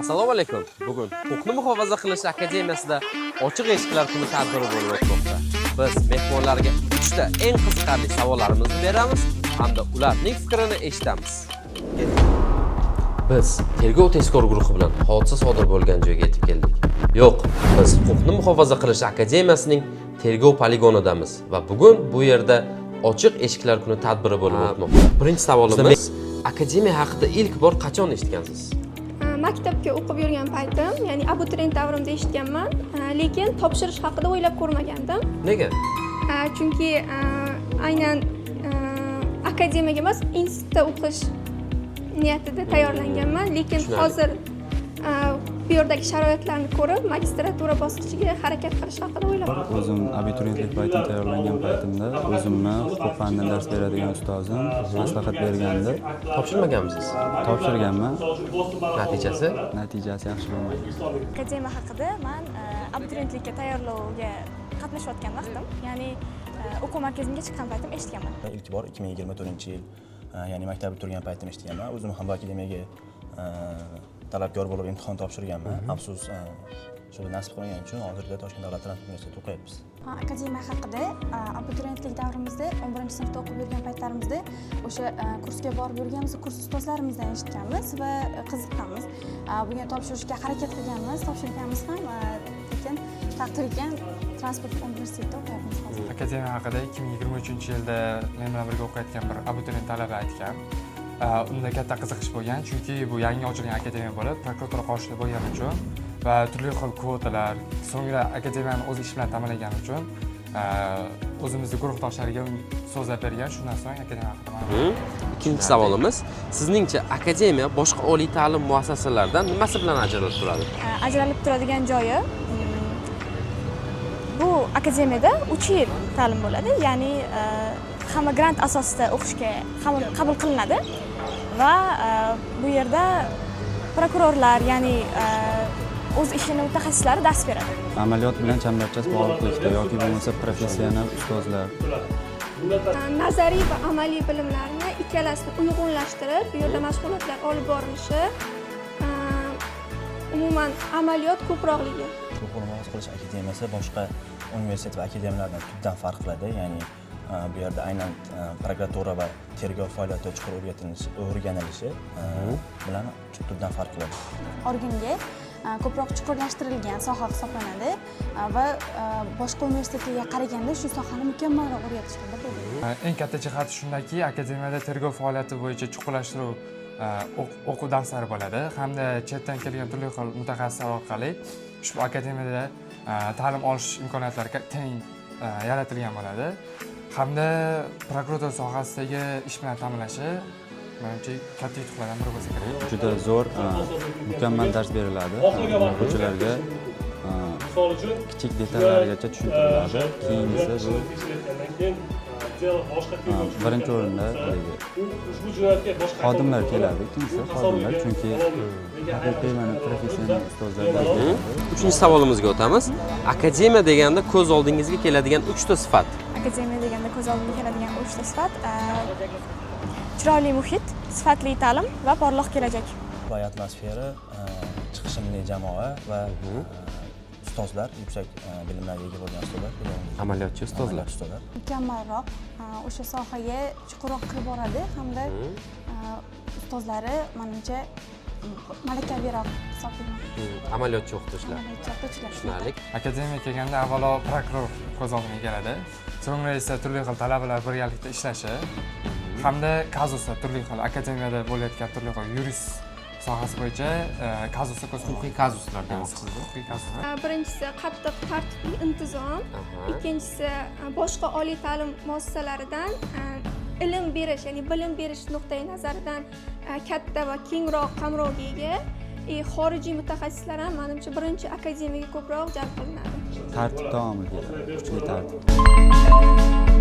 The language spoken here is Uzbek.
Assalomu alaykum. Bugun Huquqni muhofaza qilish akademiyasida ochiq eshiklar kuni tadbiri bo'lib o'tmoqda. Biz mehmonlarga 3 ta eng qiziqarli savollarimizni beramiz hamda ularning fikrini eshitamiz. Biz tergov tezkor guruhi bilan hodisa sodir bo'lgan joyga yetib keldik. Yo'q, biz Huquqni muhofaza qilish akademiyasining tergov poligonidamiz va bugun bu yerda ochiq eshiklar kuni tadbiri bo'lib o'tmoqda. Birinchi savolimiz: akademiya haqida ilk bor qachon eshitgansiz? Maktabga o'qib yurgan paytim, ya'ni abituriyent davrimda eshitganman, lekin topshirish haqida o'ylab ko'rmagandim. Nega? Chunki aynan akademiyaga emas, institutda o'qish niyatida tayyorlanganman, lekin hozir bu yerdagi sharoitlarni ko'rib, magistratura bosqichiga harakat qilish haqida o'ylab O'zim abituriyentlik paytim tayyorlangan paytimda o'zimni huquq fanidan dars beradigan ustozim maslahat bergandi. Topshirmaganmisiz? Topshirganman. Natijasi? Natijasi yaxshi bo'lmadi. Akademiya haqida man abituriyentlikka tayyorlovga qatnashayotgan vaqtim, ya'ni o'quv markazimga chiqqan paytim eshitganman. Ilk bor 2024 yil, ya'ni maktab bitirgan paytim eshitganman. O'zim ham bu akademiyaga talabgor bo'lib imtihon topshirganman. Afsus, shu nasib qilmagani uchun hozirda Toshkent davlat transport universitetida o'qiyapmiz. Ha, akademiya haqida abituriyentlik davrimizda, 11 sinfda o'qib yurgan paytlarimizda o'sha kursga borib yurganmiz, kurs ustozlarimizdan eshitganmiz va qiziqqanmiz. Bunga topshirishga harakat qilganmiz, topshirganmiz ham, lekin taqdir ekan, transport universitetida o'qiyapmiz hozir. Akademiya haqida 2023 yilda men bilan birga o'qiyotgan bir abituriyent talaba aytgan. Unda katta qiziqish bo'lgan, chunki bu yangi ochilgan akademiya bo'lib, prokuratura qoshida bo'lgani uchun va turli xil kvotalar, so'ngra akademiyani o'zi ish bilan ta'minlagani uchun o'zimizni guruhdoshlariga so'zlab bergan. Shundan so'ng akademiya haqida ma'lumot. Ikkinchi savolimiz: sizningcha akademiya boshqa oliy ta'lim muassasalaridan nimasi bilan ajralib turadi? Ajralib turadigan joyi, bu akademiyada 3 yil ta'lim bo'ladi, ya'ni hamma grant asosida o'qishga qabul qilinadi va bu yerda prokurorlar, ya'ni o'z ishini mutaxassislari dars beradi. Amaliyot bilan chambarchas bog'liqlikda yoki bo'lmasa professional ustozlar. Nazariy va amaliy bilimlarni ikkalasini uyg'unlashtirib, bu yerda mashg'ulotlar olib borilishi, umuman amaliyot ko'proqligi. Huquqni muhofaza qilish akademiyasi boshqa universitet va akademiyalardan tubdan farq qiladi, ya'ni bu yerda aynan prokuratura va tergov faoliyati chuqur o'rganilishi bilan tubdan farq qiladi. Organga ko'proq chuqurlashtirilgan soha hisoblanadi va boshqa universitetlarga qaraganda shu sohani mukammalroq o'rgatishadi deb o'ylayman. Eng katta jihati shundaki, akademiyada tergov faoliyati bo'yicha chuqurlashtiruv o'quv darslari bo'ladi hamda chetdan kelgan turli xil mutaxassislar orqali ushbu akademiyada ta'lim olish imkoniyatlari keng yaratilgan bo'ladi hamda prokuratura sohasidagi ish bilan ta'minlashi, manimcha, katta yutuqlardan biri bo'lsa kerak. Juda zo'r, mukammal dars beriladi. O'quvchilarga kichik detallarigacha tushuntiriladi. Keyingisi bu birinchi o'rinda haligi xodimlar keladi, ikkinchisi xodimlar, chunki haqiqiy mana professional ustozlar dars beradi. Uchinchi savolimizga o'tamiz. Akademiya deganda ko'z oldingizga keladigan uchta sifat. Akademiya deganda ko'z oldimga keladigan uchta sifat: chiroyli muhit, sifatli ta'lim va porloq kelajak. Qulay atmosfera, chiqishimli jamoa va ustozlar, yuksak bilimlarga ega bo'lgan ustozlar. Amaliyotchi ustozlar. Amaliyotchi ustozlar. Mukammalroq, o'sha sohaga chuqurroq kirib boradi hamda ustozlari, manimcha, malakaviroq hisoblayman. Amaliyotchi o'qituvchilar. Amaliyotchi o'qituvchilar. Tushunarli. Akademiyaga kelganda avvalo prokuror ko'z oldimga keladi, so'ngra esa turli xil talabalar birgalikda ishlashi hamda kazuslar, turli xil akademiyada bo'layotgan turli xil yurist sohasi bo'yicha kazuslar ko'z Huquqiy kazuslar demoqchisiz. Huquqiy kazuslar. Birinchisi qattiq tartibli intizom, ikkinchisi boshqa oliy ta'lim muassasalaridan ilm berish, ya'ni bilim berish nuqtai nazaridan katta va kengroq qamrovga ega и xorijiy mutaxassislar ham, manimcha, birinchi akademiyaga ko'proq jalb qilinadi. Tartib taomil keladi, kuchli tartib.